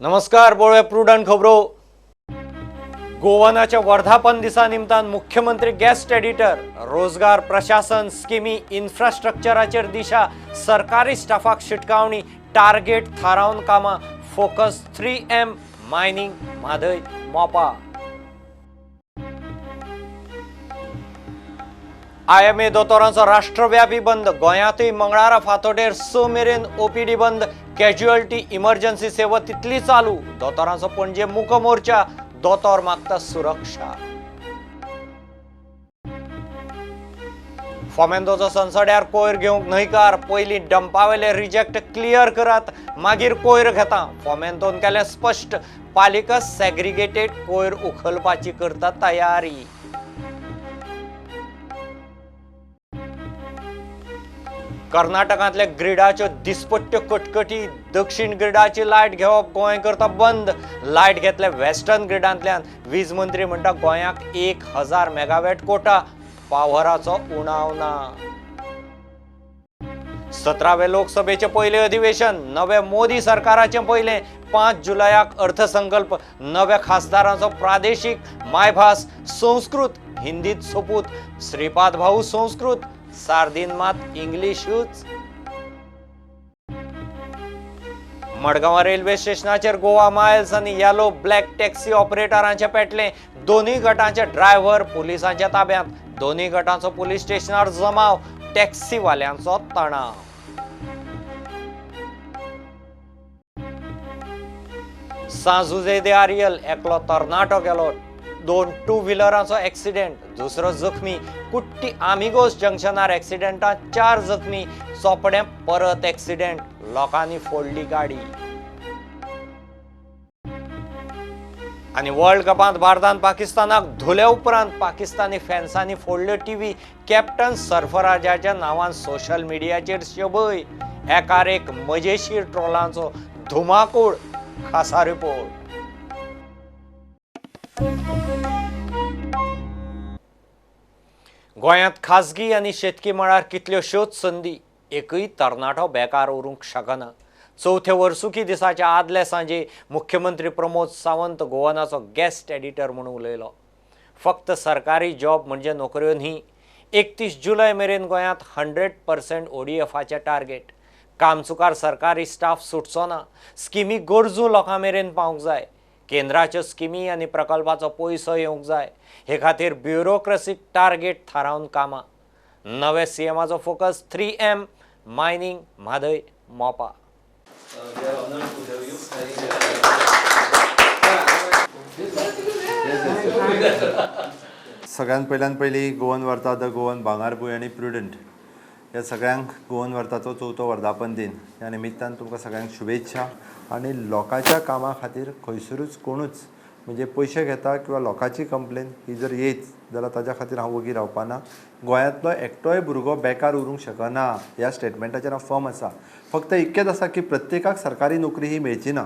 नमस्कार, पळोवया प्रुडंट खबरो. गोवनाच्या वर्धापन दिसा निमतान मुख्यमंत्री गेस्ट एडिटर. रोजगार, प्रशासन, स्किमी, इन्फ्रास्ट्रक्चराचेर दिशा. सरकारी स्टाफाक शिटकावणी. टार्गेट थारावन कामां. Focus 3M, mining, Mhadei, Mopa. IMA दोतोरांचो राष्ट्रव्यापी बंद. गोंयांतूय मंगळारा फांतोडेर 6 मेरेन ओपीडी बंद. कॅज्युअल्टी, इमर्जन्सी सेवा तितली चालू. दोतोरांचो पणजे मूक मोर्चा. दोतोर मागता सुरक्षा. फोमेंतोचो संसड्यार कोयर घेवंक न्हयकार. पयलीं डंपावेले रिजेक्ट क्लियर करात, मागीर कोयर घेता, फोमेंतोन केलें स्पश्ट. पालिका सेग्रिगेटेड कोयर उखलपाची करता तयारी. कर्नाटकांतल्या ग्रिडाच्यो दिसपट्ट्यो कटकटी. दक्षिण ग्रिडाची लायट घेवप गोंय करता बंद. लायट घेतले वेस्टर्न ग्रिडांतल्यान. वीज मंत्री म्हणटा, गोंयाक 1000 मेगावॅट कोटा, पावराचो उणाव ना. 17वे लोकसभेचें पयलें अधिवेशन, नवे मोदी सरकाराचें पयलें. 5 जुलयाक अर्थसंकल्प. नव्या खासदारांचो प्रादेशीक, मायभास संस्कृत, हिंदीत सोपूत. श्रीपाद भाऊ संस्कृत, सार्दीन मात इंग्लिशूच. मडगांव रेल्वे स्टेशनाचेर गोवा मायल्स आनी येलो ब्लॅक टॅक्सी ऑपरेटरांचे पेटलें. दोनूय गटांचे ड्रायव्हर पुलिसांच्या ताब्यांत. दोनूय गटांचो पुलीस स्टेशनार जमाव. टॅक्सीवाल्यांचो तणाव. सां जुझे दे आरियल, एकलो तरणाटो गेलो. 2 टू व्हिलरांचो एक्सिडेंट, दुसरो जखमी. कुट्टी आमिगोस जंक्शनार एक्सिडेंटात 4 जखमी. चोपडें परत एक्सिडेंट, लोकांनी फोडली गाडी. आनी वर्ल्ड कपांत भारतान पाकिस्तानाक धुले उपरांत पाकिस्तानी फॅन्सांनी फोडल्यो टीव्ही. कॅप्टन सरफराजाच्या नांवान सोशल मिडियाचेर शबय. एकार एक मजेशीर ट्रोलांचो धुमाकूळ. खासा रिपोर्ट. गोंयांत खाजगी आनी शेतकी मळार कितल्योश्योच संदी. एकूय तरणाटो बेकार उरूंक शकना. चवथ्या वर्सुकी दिसाच्या आदले सांजे मुख्यमंत्री प्रमोद सावंत गोवनाचो गेस्ट एडिटर म्हणून उलयलो. फक्त सरकारी जॉब म्हणजे नोकऱ्यो न्ही. 31 जुलय मेरेन गोंयांत 100% ओडीएफाचें टार्गेट. कामचुकार सरकारी स्टाफ सुटचो ना. स्किमी गरजू लोकां मेरेन पावंक जाय. केंद्राच्यो स्किमी आनी प्रकल्पाचो पयसो येवंक जाय. हे खातीर ब्युरोक्रसीक टार्गेट थारावन कामां. नवे सीएमाचो focus 3M, mining, Mhadei, Mopa. सगळ्यांत पयल्यान पयली गोवन वार्ता, the Goan, भांगरभूंय आनी प्रुडंट ह्या सगळ्यांक गोवन वार्ताचो चवथो वर्धापन दिन ह्या निमित्तान तुमकां सगळ्यांक शुभेच्छा. आनी लोकांच्या कामा खातीर खंयसरूच कोणूच म्हणजे पयशे घेता किंवा लोकांची कंप्लेन ही जर येत जाल्यार ताच्या खातीर हांव वगी रावपा ना. गोंयांतलो एकटोय भुरगो बेकार उरूंक शकना ह्या स्टेटमेंटाचेर हांव फर्म आसा. फक्त इतकेंच आसा की प्रत्येकाक सरकारी नोकरी ही मेळची ना.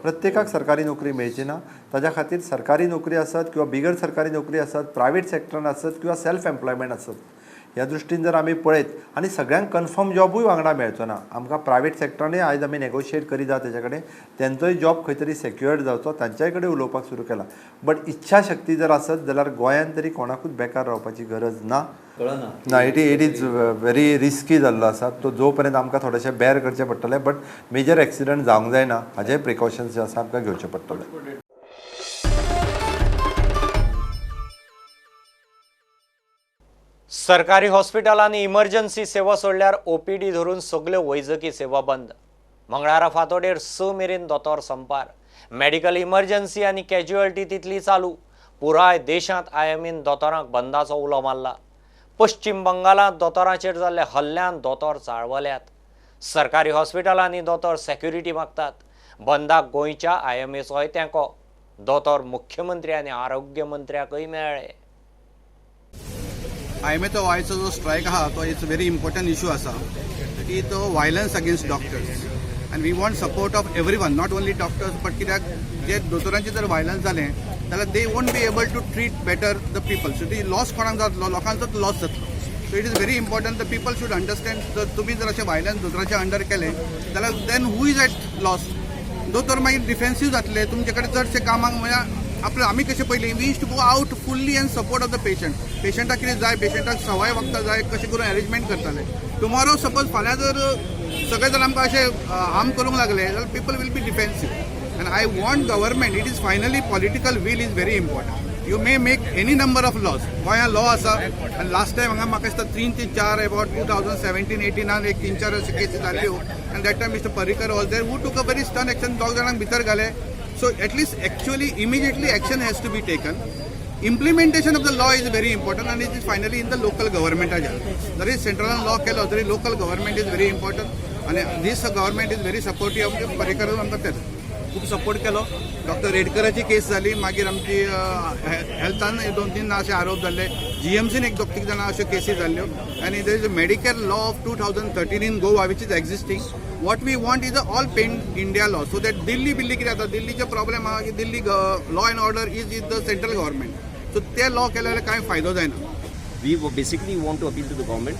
प्रत्येकाक सरकारी नोकरी मेळची ना. ताज्या खातीर सरकारी नोकरी आसत किंवा बिगर सरकारी नोकरी आसत, प्रायवेट सेक्टरान आसत किंवा सेल्फ एम्प्लॉयमेंट आसत, ह्या दृश्टीन जर आमी पळयत आनी सगळ्यांक कन्फर्म जॉबूय वांगडा मेळचो ना. आमकां प्रायवेट सेक्टरानूय आयज आमी नेगोशिएट करीत जाता तेच्या कडेन, तेंचोय जॉब खंय तरी सेक्युअर्ड जावचो, तांच्याय कडेन उलोवपाक सुरू केला. बट इच्छा शक्ती जर आसत जाल्यार गोंयांत तरी कोणाकूच बेकार रावपाची गरज ना. ना, it is very risky जाल्लो आसा. तो जो पर्यंत आमकां थोडेशें बेर करचें पडटलें, बट मेजर एक्सिडंट जावंक जायना हाजे प्रिकॉशन्स जे आसा आमकां घेवचे पडटले. सरकारी हॉस्पिटलांनी इमर्जन्सी सेवा सोडल्यार ओपीडी धरून सगल्यो वैजकी सेवा बंद. मंगळारा फांतोडेर 6 मेरेन दोतोर संपार. मेडिकल इमर्जन्सी आनी कॅज्युअल्टी तितली चालू. पुराय देशांत आयएमएन दोतोरांक बंदाचो उलो मारला. पश्चिम बंगालांत दोतोरांचेर जाल्ल्या हल्ल्यान दोतोर चाळवल्यात. सरकारी हॉस्पिटलांनी दोतोर सेक्युरिटी मागतात. बंदाक गोंयच्या आयएमएचोय तेंको. दोतोर मुख्यमंत्री आनी आरोग्य मंत्र्याकय मेळ्ळे. आयएमएचो आयचो जो स्ट्रायक आहा तो it's very important issue आसा की तो violence against doctors, and we want support of everyone, not only doctors, but कित्याक जे दोतोरांचे जर व्हायलन्स जालें जाल्यार they won't be able to treat better the people. So ती लॉस कोणाक जातलो? लोकांचोच लॉस जातलो. So it is very important, the people should understand, जर तुमी जर अशें व्हायलन्स दोतोराच्या अंडर केलें जाल्यार then who is at loss? दोतोर मागीर डिफेन्सीव जातले तुमचे कडेन चडशे कामाक म्हळ्यार आपले आमी कशें पयलीं we used to go out fully and support of the patient. पेशंटाक कितें जाय, पेशंटाक सवाय वखदां जाय, कशें करून अरेंजमेंट करताले. टुमॉरो सपोज फाल्यां जर सगळे जर आमकां अशें हार्म करूंक लागले जाल्यार people will be defensive. And I want government, it is finally political will is very important. You may make any number of laws. गोंयांत लॉ आसा आनी लास्ट टायम हांगा म्हाका दिसता 3 ते 4 अबाउट 2017-18 एक 3-4 अशे केसी जाल्ल्यो आनी that time Mister Parrikar was there who took a very stern action. दोग जाणांक भितर घाले. So at least actually immediately action has to be taken. Implementation of the law is very important आनी it is finally in the local गव्हर्मेंटाच्या. जरी सेंट्रलान law केलो तरी local government is very important आनी this government is very supportive of Parrikar. आमकां तेच खूब support केलो. Doctor रेडकराची केस जाली, मागीर आमची हेल्थान 2-3 अशे आरोप जाल्ले, जीएमसीन एक 2-3 जाणां अश्यो केसी जाल्ल्यो. आनी there is a Medicare law of 2013 in Goa which is existing. What we want is a all pan India law so that Delhi बिल्ली कितें जाता, दिल्लीचे प्रॉब्लेम आहा की Delhi law and order is is the central government. So ते law केले जाल्यार कांय फायदो जायना. We basically want to appeal to the government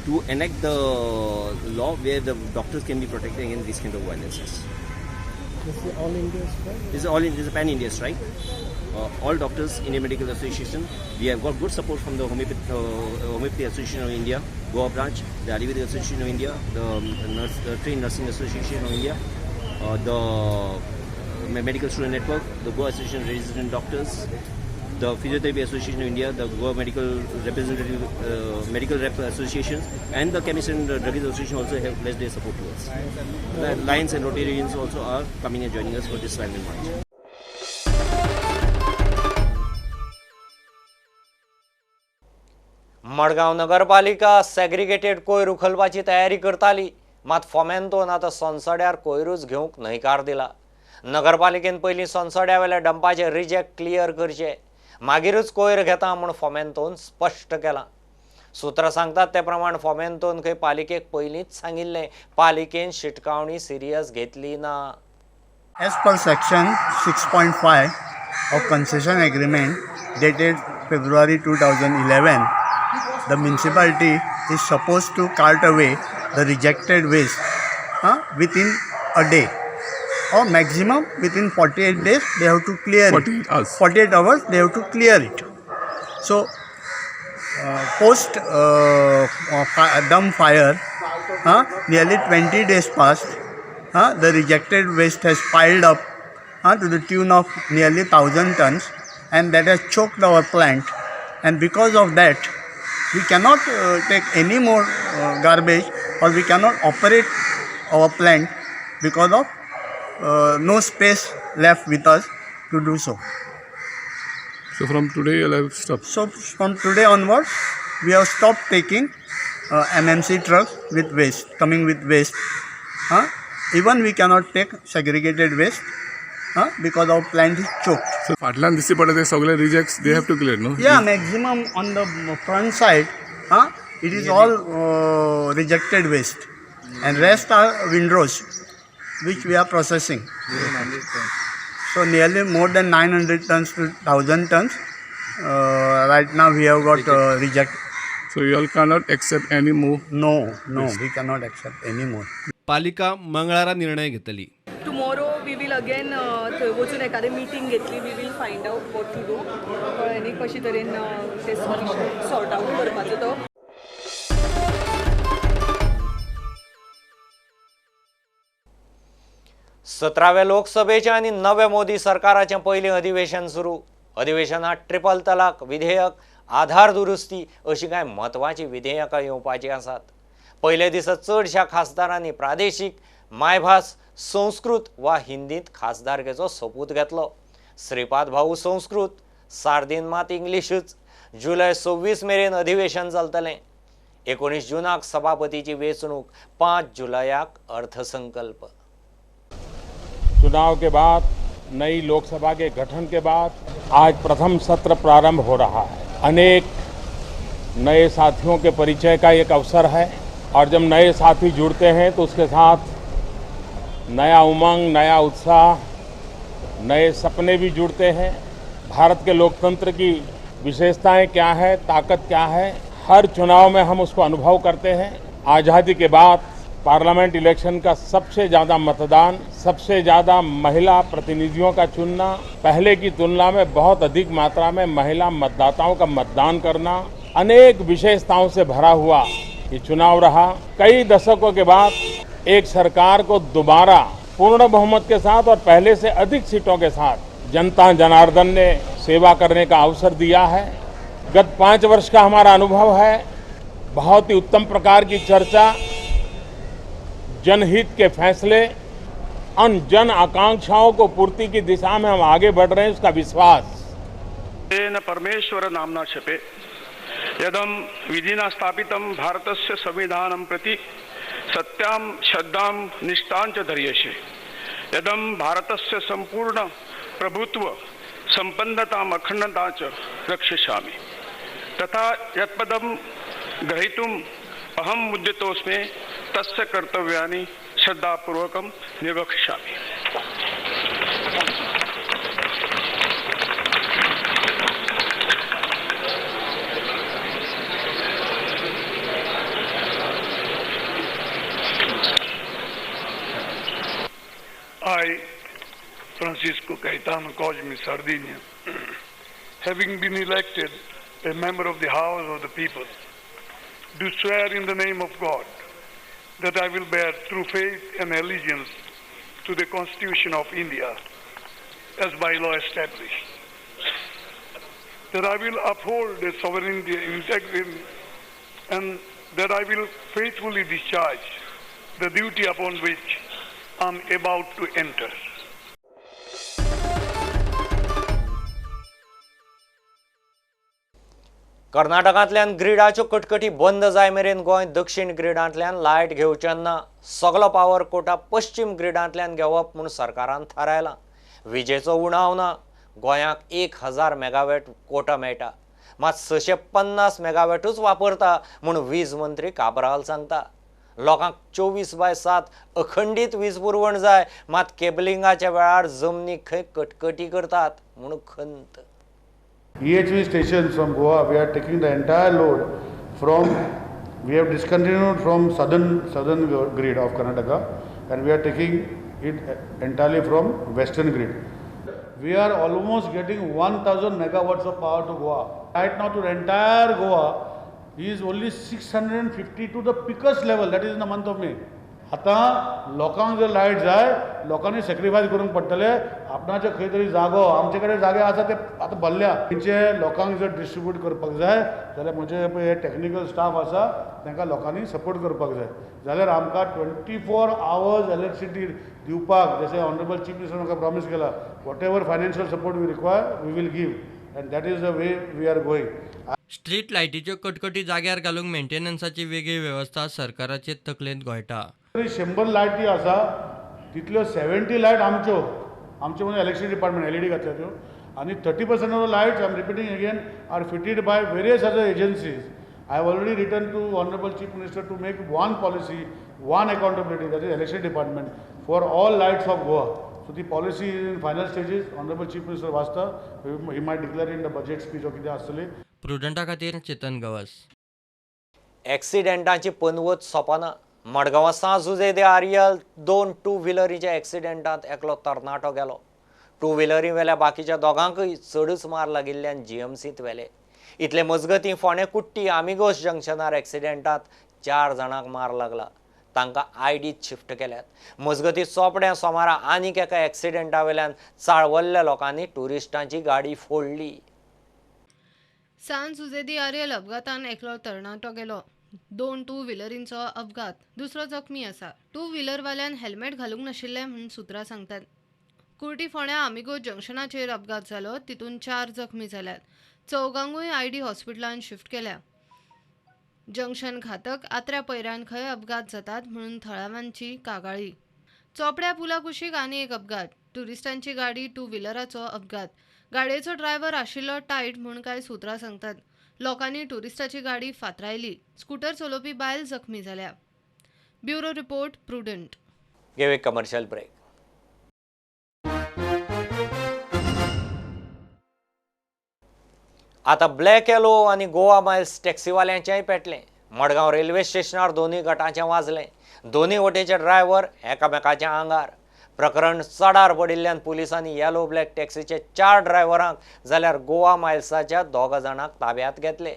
to enact the law where the doctors can be protected against these kind of violences. This is all India strike? This is a pan-India strike. All doctors, Indian Medical Association, we have got good support from the Homeopathy Association of India, Goa branch, the Ayurvedic Association of India, the Trained Nursing Association of India, the Medical Student Network, the Goa Association of Resident Doctors, the Physiotherapy Association of India, the Goa Medical Representative Medical Rep Associations, and the Chemist and Druggist Association also have pledged their support to us. The Lions and Rotarians also are coming and joining us for this silent march. Madgaon नगरपालिका segregated कोयर उखलपाची तयारी करताली, मात फोमेंतोन आतां सोनसड्यार कोयरूच घेवंक न्हयकार दिला. नगरपालिकेन पयलीं सोनसड्या वेल्या डंपाचे रिजेक्ट क्लियर करचे, मागीरच कोयर घेता म्हूण फोमेंतोन स्पश्ट केलां. सूत्रां सांगतात ते प्रमाण फोमेंतोन खंय पालिकेक पयलींच सांगिल्लें, पालिकेन शिटकावणी सिरियस घेतली ना. As per section 6.5 of concession agreement dated February 2011, the municipality is supposed to cart away the rejected waste within a day or maximum within 48 days they have to clear 48 it. Hours. 48 hours they have to clear it. So, post dump fire, nearly 20 days passed, the rejected waste has piled up to the tune of nearly 1,000 tons, and that has choked our plant. And because of that, we cannot take any more garbage, or we cannot operate our plant because of no space left with us to do so. So from today you'll have stopped. So from today onwards, we have stopped taking MMC trucks with waste, coming with waste. Even we cannot take segregated waste because our plant is choked. So फाटल्यान दिसती पडटा ते सगळे rejects they have to clear, no? Yeah, maximum on the front side, it is all rejected waste, and rest are windrows, which we are processing. So nearly more than 900 tons to 1,000 tons. Right now we have got reject. So you all cannot accept any more. No, no, we cannot accept any more. पालिका मंगळारा निर्णय घेतली. Tomorrow we will again थंय वचून एखादें meeting घेतली, we will find out what to do. कळ्ळें न्ही, कशे तरेन तें सोल्युशन सॉर्ट आवट करपाचो तो. सतराव्या लोकसभेचें आनी नव्या मोदी सरकाराचें पयलें अधिवेशन सुरू. अधिवेशनात ट्रिपल तलाक विधेयक, आधार दुरुस्ती अशीं कांय म्हत्वाचीं विधेयकां येवपाचीं आसात. पयले दिसा चडश्या खासदारांनी प्रादेशीक, मायभास, संस्कृत वा हिंदींत खासदारकेचो सोपूत घेतलो. श्रीपाद भाऊ संस्कृत, सार्दीन मात इंग्लिशूच. जुलय 26 मेरेन अधिवेशन चलतलें. 19 जूनाक सभापतीची वेंचणूक, 5 जुलयाक अर्थसंकल्प. चुनाव के बाद नई लोकसभा के गठन के बाद आज प्रथम सत्र प्रारंभ हो रहा है. अनेक नए साथियों के परिचय का एक अवसर है और जब नए साथी जुड़ते हैं तो उसके साथ नया उमंग, नया उत्साह, नए सपने भी जुड़ते हैं. भारत के लोकतंत्र की विशेषताएं क्या है, ताकत क्या है, हर चुनाव में हम उसको अनुभव करते हैं. आज़ादी के बाद पार्लियामेंट इलेक्शन का सबसे ज़्यादा मतदान, सबसे ज़्यादा महिला प्रतिनिधियों का चुनना, पहले की तुलना में बहुत अधिक मात्रा में महिला मतदाताओं का मतदान करना, अनेक विशेषताओं से भरा हुआ ये चुनाव रहा। कई दशकों के बाद एक सरकार को दोबारा पूर्ण बहुमत के साथ और पहले से अधिक सीटों के साथ जनता जनार्दन ने सेवा करने का अवसर दिया है। गत 5 वर्ष का हमारा अनुभव है, बहुत ही उत्तम प्रकार की चर्चा, जनहित के फैसले, अन जन आकांक्षाओं को पूर्ति की दिशा में हम आगे बढ़ रहे हैं, उसका विश्वास। तेन परमेश्वर नामना शपे यदम विधिना स्थापितं भारतस्य संविधानं प्रति सत्यां श्रद्धां निष्ठां च धर्येषे यदम भारतस्य संपूर्ण प्रभुत्व संपन्नताम् अखंडता च रक्षिष्यामि तथा यत्पदं ग्रहीतुम् अहं उद्यतोऽस्मि तस्य कर्तव्यानि श्रद्धापूर्वकं निर्वक्ष्यामि। I, Francisco Caetano Cosme Sardinha, having been elected a member of the House of the People, do swear in the name of God that I will bear true faith and allegiance to the Constitution of India as by law established, that I will uphold the sovereignty and integrity, and that I will faithfully discharge the duty upon which I am about to enter. कर्नाटकांतल्यान ग्रिडाच्यो कटकटी बंद जाय मेरेन गोंय दक्षिण ग्रिडांतल्यान light घेवचें ना, सगलो power कोटा पश्चिम ग्रिडांतल्यान घेवप म्हूण सरकारान थारायलां। विजेचो उणाव ना, गोंयाक 1000 मेगावॅट कोटा मेळटा, मात 650 मेगावॅटूच वापरता म्हूण वीज मंत्री काब्राल सांगता। लोकांक 24/7 अखंडीत वीज पुरवण जाय, मात केबलिंगाच्या वेळार जमनी खंय कटकटी करतात म्हूण खंत। EHV stations from Goa, we are taking the entire load from, we have discontinued from southern grid of Karnataka, and we are taking it entirely from western grid. We are almost getting 1000 megawatts of power to Goa. Right now to the entire Goa is only 650 to the peakest level, that is in the month of May. आतां लोकांक जर light जाय, लोकांनी sacrifice करूंक पडटले आपणाचे खंय तरी जागो, आमचे कडेन जागे आसा ते आतां भरल्या, तेंचे लोकांक जर डिस्ट्रिब्यूट करपाक जाय जाल्यार म्हजे पळय टॅक्निकल स्टाफ आसा तांकां लोकांनी सपोर्ट करपाक जाय, जाल्यार आमकां 24 आवर्स इलेक्ट्रिसिटी दिवपाक, जशें ऑनरेबल चीफ मिनिस्टर म्हाका प्रॉमीस केला, whatever financial support we require we will give, and that is the way we are going. Street लायटीच्यो कटकटी जाग्यार घालूंक मेंटेनन्साची वेगळी वेवस्था सरकाराचे तकलेंत घोळटा। 100 लायटी आसा तितल्यो 70 लायट आमच्यो, आमच्यो म्हणजे इलेक्ट्रिसिटी डिपार्टमेंट एलईडी घातल्या त्यो, आनी 30% of the lights, I am repeating again, are fitted by various other agencies. I have already written to honourable chief minister to make one policy, one accountability, that is electricity department for all lights of Goa. So the policy is in final stages. Honourable chief minister वाचता, he might declare in the budget speech or कितें आसतलें। प्रुडंटा खातीर चेतन गवस। एक्सिडेंटाची पनवत सोंपना। मडगांवां सां जुझे दे Areal 2 two व्हिलरीच्या एक्सिडेंटांत एकलो तरणाटो गेलो। Two व्हिलरी वेल्या बाकीच्या दोगांकूय चडूच मार लागिल्ल्यान जीएमसींत व्हेले। इतले मजगतीं फोंडें कुट्टी आमिगोस जंक्शनार एक्सिडेंटांत 4 जाणांक मार लागला, तांकां आयडीत शिफ्ट केल्यात। मजगतीं चोपड्यां सोमारा आनीक एका एक्सिडेंटा वेल्यान चाळवल्ल्या लोकांनी ट्युरिस्टांची गाडी फोडली। सान जुझे दी आरियल अपघातान एकलो तरणाटो गेलो। 2 टू व्हिलरींचो अपघात, दुसरो जखमी आसा। टू व्हिलरवाल्यान हेल्मेट घालूंक नाशिल्लें म्हूण सुत्रां सांगतात। कुर्टी फोंड्या आमिगो जंक्शनाचेर अपघात जालो, तितून 4 जखमी जाल्यात। चौगांकूय आयडी हॉस्पिटलान शिफ्ट केल्या। जंक्शन घातक आत्र्या पयऱ्यान खंय अपघात जातात म्हणून थळाव्यांची कागाळी। चोपड्या पुला कुशीक आनी एक अपघात, ट्युरिस्टांची गाडी टू व्हिलराचो अपघात। गाडयेचो ड्रायव्हर आशिल्लो टायट म्हूण कांय सुत्रां सांगतात। लोकांनी ट्युरिस्टाची गाडी फातरायली। स्कूटर चलोवपी बायल जखमी जाल्या। Bureau report, Prudent. घेवया कमर्शियल ब्रेक। आता ब्लॅक येलो आनी गोवा मायल्स टॅक्सीवाल्यांचेंय पेटलें। मडगांव रेल्वे स्टेशनार दोनूय गटांचें वाजलें। दोनूय वटेचे ड्रायव्हर एकामेकाच्या आंगार. प्रकरण चडार पडिल्ल्यान पुलिसांनी येलो ब्लॅक टॅक्सीचे 4 ड्रायव्हरांक जाल्यार गोवा मायल्साच्या 2 जाणांक ताब्यात घेतले.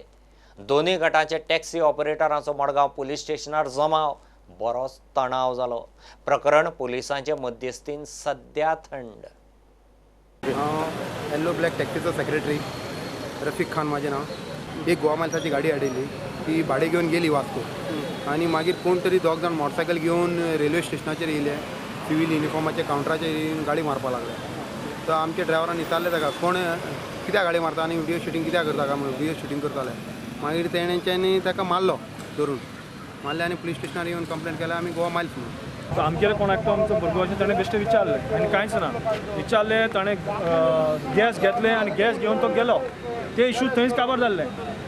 दोनूय गटाचे टॅक्सी ऑपरेटरांचो मडगांव पुलीस स्टेशनार जमाव. बरोच तणाव जालो. प्रकरण पुलिसांचे मध्यस्थीन सद्या थंड. हांव येल्लो ब्लॅक टॅक्सीचो सेक्रेटरी रफीक खान म्हाजें नांव. एक गोवा मायल्साची गाडी हाडिल्ली, ती भाडें घेवन गेली वास्को आनी मागीर कोण तरी 2 जाण मोटरसायकल घेवन रेल्वे स्टेशनाचेर येयले, सिवील युनिफॉर्माच्या कावंटराचेर गाडी मारपाक लागले. तर आमच्या ड्रायव्हरान विचारलें ताका, कोण कित्याक गाडी मारता आनी व्हिडियो शुटींग कित्याक करता काय म्हणून. व्हिडियो शुटींग करताले. मागीर तेणेंच्यांनी ताका मारलो, धरून मारले आनी पुलीस स्टेशनार येवन कंप्लेन केल्या आमी गोवा मायल्स म्हणून. आमगेर कोण एकटो आमचो भुरगो अशें ताणें बेश्टें विचारलें आनी कांयच ना विचारलें. ताणें गॅस घेतलें आनी गॅस घेवन तो गेलो. ते इशू थंयच काबार जाल्ले.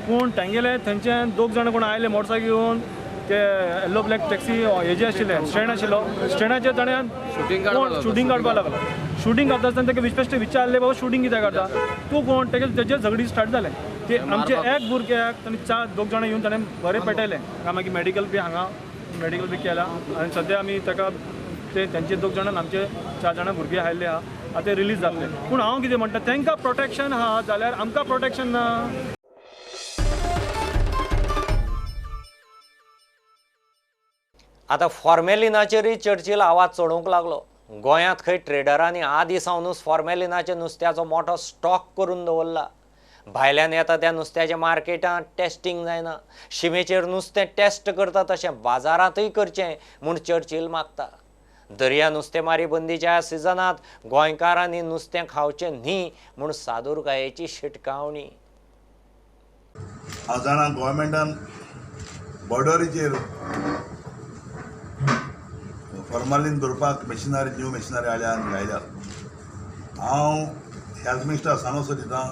पूण तांगेले थंयच्यान 2 जाणां कोण आयले मोटरसायकल घेवन, ते येल्लो ब्लॅक टॅक्सी हेजे आशिल्ले, स्टँड आशिल्लो, स्टँडाचेर ताणें शुटींग काडपाक लागलो. शुटींग काडटा आसतना ताका बेश्टें विचारलें, बाबा शुटींग कित्याक काडटा तूं कोण? तेजे तेजेर झगडी स्टार्ट जालें. ते आमचे एक भुरग्याक ताणें 4-2 जाणां येवन ताणें बरें पेटयलें. मागीर मेडिकल बी हांगा मेडिकल बी केला आनी सद्या आमी ताका ते तांचे 2 जाणां आमचे 4 जाणां भुरगे आयिल्ले आहा, आतां ते रिलीज जातले. पूण हांव कितें म्हणटा, तांकां प्रोटेक्शन आहा जाल्यार आमकां प्रोटेक्शन ना. आतां फॉर्मेलिनाचेरूय चर्चील आवाज चडोवंक लागलो. गोंयांत खंय ट्रेडरांनी आदीं सावनूच फॉर्मेलिनाच्या नुस्त्याचो मोठो स्टॉक करून दवरला. भायल्यान येता त्या नुस्त्याच्या मार्केटांत टेस्टिंग जायना. शिमेचेर नुस्तें टेस्ट करता तशें बाजारांतूय करचें म्हूण चर्चील मागता. दर्या नुस्तेमारी बंदीच्या सिजनांत गोंयकारांनी नुस्तें खावचें न्ही म्हूण सादूरकायेची शिटकावणी. हांव जाणा गव्हर्मेंटान बॉर्डरीचेर फॉर्मालीन दवरपाक मशिनरी, न्यू मशिनरी हाडल्या आनी घायल्या. हांव हेल्थ मिनिस्टर सांगूंक सोदिता,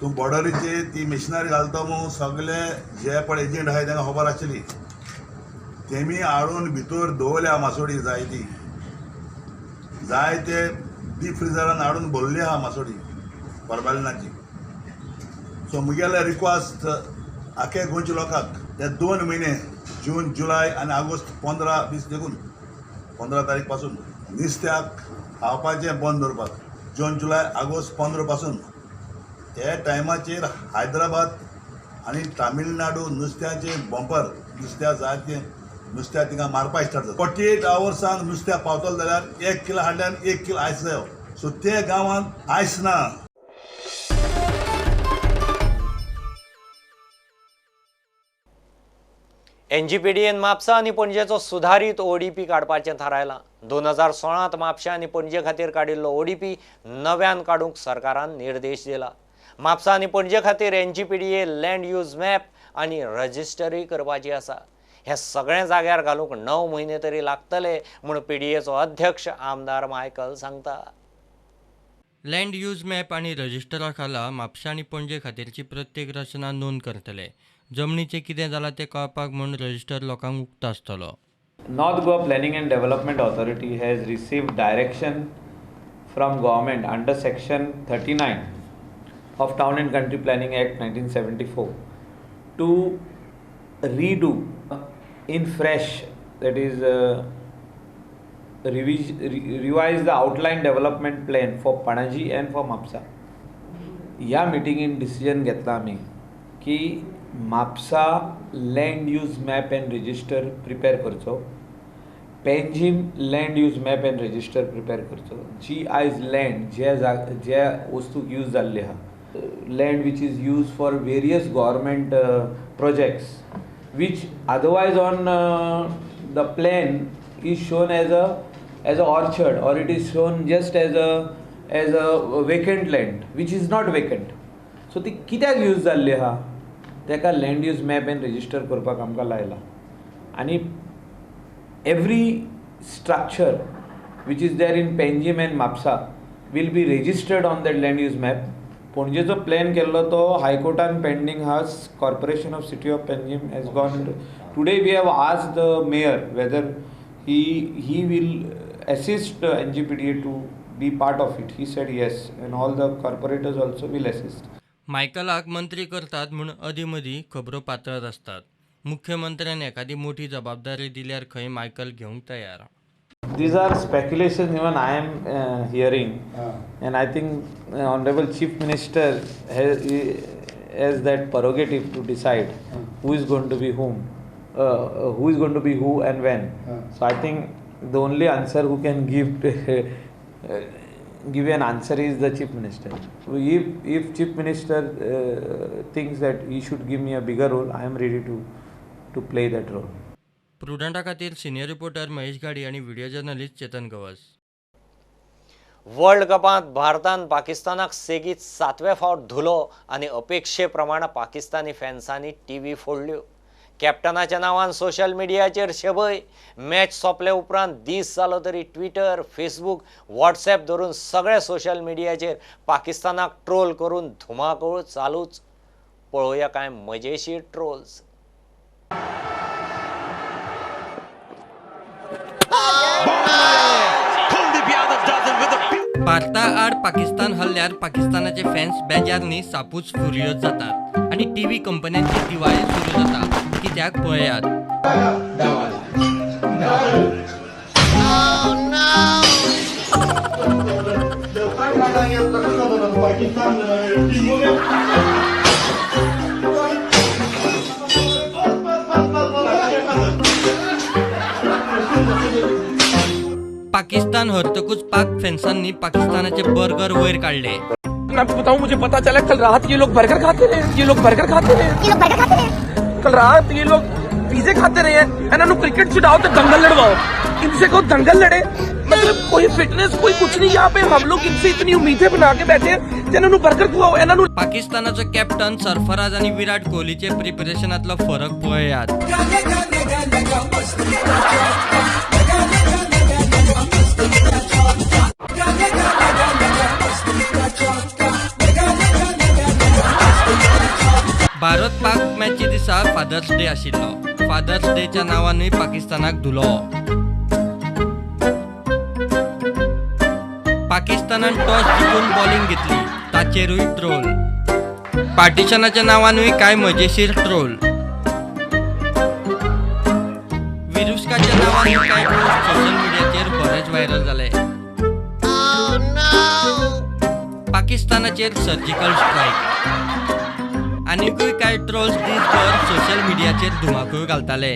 तूं बॉर्डरीचेर ती मशिनरी घालता म्हणून सगळे जे पण एजंट आहाय तांकां खबर आशिल्ली. तेमी हाडून भितर दवरल्या मासोडी जायती, जायते डीप फ्रिजरान हाडून भरली आहा मासोडी फॉर्मालिनाची. सो मुगेले रिक्वेस्ट आखे गोंयच्या लोकांक, ते 2 म्हयने जून, जुलय आनी ऑगस्ट 15-20 देखून 15 तारीख पासून नुस्त्याक खावपाचें बंद दवरपाक. जून, जुलय, ऑगस्ट 15 पासून हे टायमाचेर हैदराबाद आनी तामिळनाडू नुस्त्याचें बंपर, नुस्त्या जायतें नुस्त्या थिंगा मारपाक स्टार्ट जाता. 48 आवर्सांक नुस्त्या पावतलो जाल्यार 1 किलो हाडल्यान 1 किलो आयस जायो. सो ते गांवांत आयस ना. एनजीपीडीएन म्हापसा आनी पणजेचो सुधारीत ओडीपी काडपाचें थारायलां. 2016 म्हापशें आनी पणजे खातीर काडिल्लो ओडीपी नव्यान काडूंक सरकारान निर्देश दिला. म्हापसा आनी पणजे खातीर एनजीपीडीए लँड यूज मॅप आनी रजिस्टरूय करपाची आसा. हे सगळें जाग्यार घालूंक 9 म्हयने तरी लागतले म्हूण पीडीएचो अध्यक्ष आमदार मायकल सांगता. लँड यूज मॅप आनी रजिस्टरा खाला म्हापशें आनी पणजे खातीरची प्रत्येक रचना नोंद करतले. जमनीचें कितें जालां तें कळपाक म्हूण रजिस्टर लोकांक उक्तो आसतलो. North Goa Planning and Development Authority has received direction from government under section 39 of Town and Country Planning Act 1974 to redo in fresh, that is revise the outline development plan for Panaji and for Mapsa. ह्या मिटिंगेन decision घेतला आमी की Mapusa land use map and register prepare करचो, Panjim land use map and register prepare करचो. जी आयज land ज्या ज्या वस्तूक यूज जाल्ली आहा, land which is use for various government projects which otherwise on the plan is shown as a orchard or it is shown just as a vacant land which is not vacant. So ती कित्याक use जाल्ली आहा तेका land use map and register करपाक आमकां लायला. आनी every structure which is there in Panjim and Mapusa will be registered on that land use map. पणजेचो plan केल्लो तो हायकोर्टान पेंडींग आहा. Corporation of city of Panjim has gone. Today we have asked the mayor whether he will assist NGPDA to be part of it. He said yes, and all the corporators also will assist. मायकलाक मंत्री करतात म्हूण अदीं मदीं खबरो पातळत आसतात. मुख्यमंत्र्यान एखादी मोठी जबाबदारी दिल्यार खंय मायकल घेवंक तयार. These are speculations even I am hearing, and I think Honorable Chief Minister has that prerogative to decide who is going to be whom, who is going to be who and when. So I think the only answer who can give give an answer is the Chief Minister. If Chief Minister thinks that he should give me a bigger role, I am ready to play that role. प्रुडंटा खातीर senior reporter Mahesh गाडी आनी video journalist Chetan Gawas. World कपांत भारतान पाकिस्तानाक सेगीत 7वे फावट धुलो आनी अपेक्षे प्रमाण पाकिस्तानी फॅन्सांनी टीव्ही फोडल्यो. कॅप्टनाच्या नांवान सोशल मिडियाचेर शबय. मॅच सोंपले उपरांत दीस जालो तरी ट्विटर, फेसबूक, व्हॉट्सॲप धरून सगळ्या सोशल मिडियाचेर पाकिस्तानाक ट्रोल करून धुमाकूळ चालूच. पळोवया कांय मजेशीर ट्रोल्स. भारता आड पाकिस्तान हल्ल्यार पाकिस्तानाचे फॅन्स बेजार न्ही सापूच फुरियोज जातात आनी टीव्ही कंपन्यांची दिवाळी सुरू जाता. कित्याक पळयात. पाकिस्तान हरतकूच पाक फॅन्सांनी पाकिस्तानाचे बर्गर वयर काडले. मैं आपको बताऊं, मुझे पता चला कल रात ये लोग बर्गर खाते रहे, ये लोग बर्गर खाते रहे, ये लोग बर्गर खाते रहे, कल रात ये लोग पिज्जे खाते रहे हैं। इन्होंने क्रिकेट छुड़ाओ तो दंगल लड़वाओ, इनसे को दंगल लड़े, मतलब कोई फिटनेस कोई कुछ नहीं। यहाँ पे हम लोग इनसे इतनी उम्मीदें बना के बैठे हैं, जिन्होंने बर्गर खुवाओ इन्होंने। पाकिस्तानाचो कॅप्टन सरफराज आनी विराट कोहलीचे प्रिपरेशनांतलो फरक पळयात. भारत पाक मॅची दिसा फादर्स डे आशिल्लो. फादर्स डेच्या नांवानूय पाकिस्तानाक धुलो. पाकिस्तानान टॉस जिखून बॉलिंग घेतली, ताचेरूय ट्रोल. पार्टिशनाच्या नांवानूय कांय मजेशीर ट्रोल. विरुस्काच्या नांवानूय कांय पोस्ट सोशल मिडियाचेर बरेच व्हायरल जाले. पाकिस्तानाचेर सर्जिकल स्ट्रायक आनीकूय कांय ट्रोल्स दीसभर सोशल मिडियाचेर धुमाकूळ घालताले.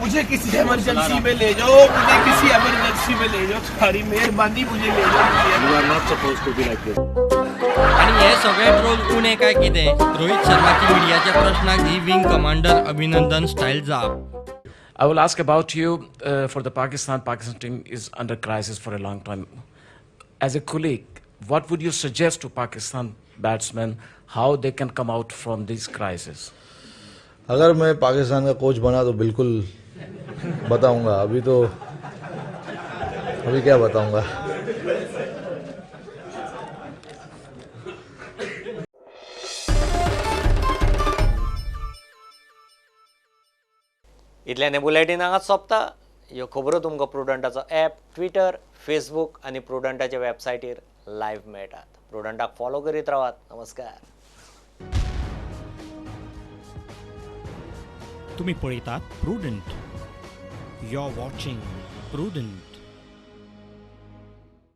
मुझे किसी इमरजेंसी में ले जाओ, मुझे किसी इमरजेंसी में ले जाओ, तुम्हारी मेहरबानी, मुझे ले जाओ। You are not supposed to be like this. आनी हे सगळे ट्रोल उणे काय कितें, रोहित शर्माची मिडियाच्या प्रश्नाक ही विंग कमांडर अभिनंदन स्टायल जाप. I will ask about you for the Pakistan. Pakistan team is under crisis for a long time. As a colleague, what would you suggest to Pakistan batsmen how they can come out from this crisis? अगर मैं पाकिस्तान का coach बना तो बिल्कुल बताऊंगा, अभी तो अभी क्या बताऊंगा। इतल्यान बुलेटीन हांगाच सोंपता. ह्यो खबरो तुमकां प्रुडंटाचो ॲप, ट्विटर, फेसबूक आनी प्रुडंटाच्या वेबसायटीर लायव्ह मेळटात. प्रुडंटाक फॉलो करीत रावात. नमस्कार. तुम्ही पळयतात Prudent. You are watching Prudent.